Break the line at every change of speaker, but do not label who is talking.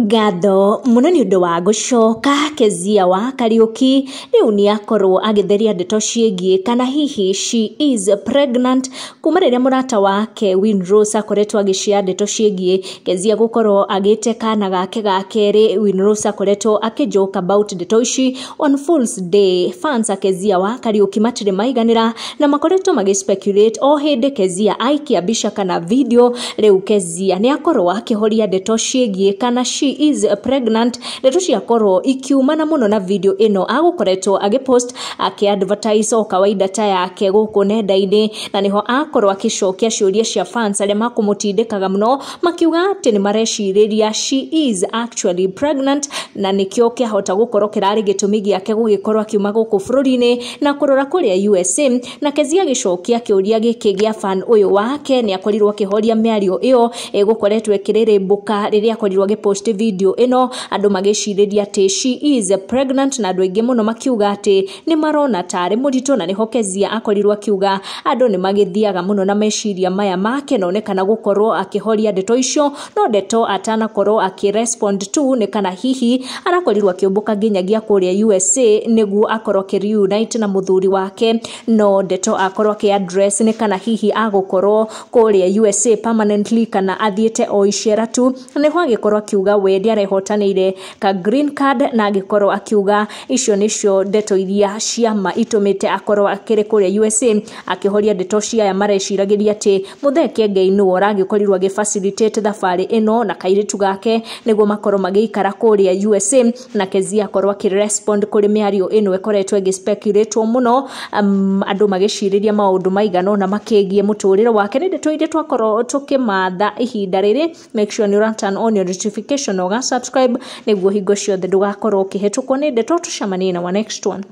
Ngatho muno nĩ ũndũ wa gũcoka. Kezia wa Kariuki rĩu nĩ akorwo agĩtheria ndeto ciĩgiĩ kana hihi she is pregnant, kuma rĩrĩa mũrata wake Winrose akoretwo agĩshare ndeto ciĩgiĩ Kezia gũkorwo agĩte kana gake ga kerĩ. Winrose akoretwo akĩjoke about ndeto ici on Fools Day. Fans a Kezia wa Kariuki matirĩ maiganĩra na makoretwo magĩ speculate o hĩndĩ Kezia aikia mbica kana video. Rĩu Kezia nĩ akorwo akĩhoria ndeto ciĩgiĩ kana she is pregnant. Ndeto ciakorwo ikiumana mũno na video ĩno agũkoretwo agĩpost akĩ-advertise o kawaida ta yake gũkũ nenda-inĩ, na nĩho akorwo akĩcokia ciũria cia fans arĩa makũmũtindĩkaga mũno makiuga atĩ nĩ marecirĩria she is actually pregnant, na nĩkĩo kĩahota gũkorwo kĩrarĩ gĩtũmi gĩake gũgĩkorwo akiuma gũkũ bũrũri-inĩ na kũrora kũrĩa USA. Na Kezia agĩcokia kĩũria gĩkĩ gĩa fan ũyũ wake, nĩ akorirwo akĩhoria mĩario ĩyo ĩgũkoretwo ĩkĩrĩrĩmbũka rĩrĩa akorirwo agĩpost video ĩno, andũ magĩcirĩria atĩ she is pregnant, na andũ aingĩ mũno makiuga atĩ nĩ marona tarĩ mũritũ. Na nĩho Kezia akorirwo akiuga andũ nĩ magĩthiaga mũno na meciria maya make, na onekana gũkorwo akĩhoria ndeto icio, no ndeto atanakorwo akĩrespond tu nĩ kana hihi arakorirwo akĩũmbũka nginyagia kũrĩa USA nĩguo akorwo akĩreunite na mũthuri wake, no ndeto akorwo akĩ-address nĩ kana hihi agũkorwo kũrĩa USA permanently kana athiĩte o icera tu. Nĩho agĩkorwo akiuga we nĩarehotanĩire ka green card, na agĩkorwo akiuga icio nĩcio ndeto iria ciama itũmĩte akorwo akĩrĩ kũrĩa USA, akĩhoria ndeto cia aya mareciragĩria atĩ Muthee Kiengei nĩwe ũragĩkorirwo agĩ facilitate thabarĩ ĩno na kairĩtu gake nĩguo makorwo magĩikara kũrĩa USA. Na Kezia akorwo akĩrespond kũrĩ mĩario ĩno ĩkoretwo ĩgĩspeculatwo mũno, andũ magĩcirĩria maũndũ maigana ũna makĩgiĩ mũtũrĩre wake. Nĩ ndeto iria twakorwo tũkĩmatha ihinda rĩrĩ. Make sure nĩ ũra turn on your notification na ũga subscribe nĩguo hingo ciothe ndũgakorwo ũkĩhĩtũkwo nĩ ndeto. Tũcemanie na wa next one.